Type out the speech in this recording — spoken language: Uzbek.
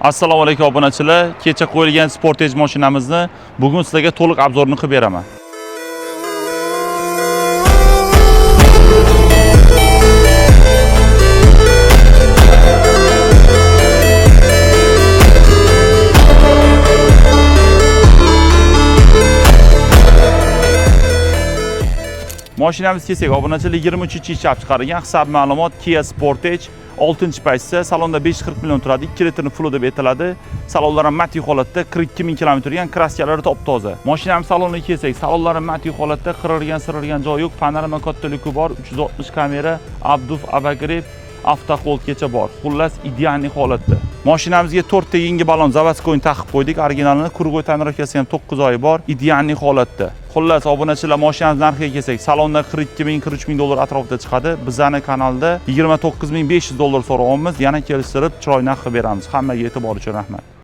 Assalomu alaykum, obunachilar. Kecha qo'yilgan Sportage mashinamizni bugun sizlarga to'liq обзор ini qilib beraman. Mashinamiz kelsak, obunachilar, 23 ishlab chiqarilgan, hisob ma'lumot Kia Sportage 6-paytda salonda 540 million turadi, 2 litrni full deb aytiladi. Salonlar ham matiy holatda, 42 ming kilometr yurgan, kraskalari top toza. Mashinamiz saloniga kelsak, salonlari matiy holatda, qirilgan, sirilgan joyi yo'q, panorama katta lyuki bor, 360 kamera, обдув, обогрев, автохолд gacha bor. Xullas, идеальный holatda. Mashinamizga 4 ta yangi balon заводской taqib qo'ydik. Originalini круговой тонировка si ham 9 oy bor, идеальный holatda. Xullas, obunachilar, mashinamiz narxiga kelsak, salonda 42 ming, 43 ming dollar atrofida chiqadi. Bizani kanalda 29 500 dollar so'rayapmiz. Yana kelishtirib, chiroyli narx qilib beramiz. Hammaga e'tibor uchun rahmat.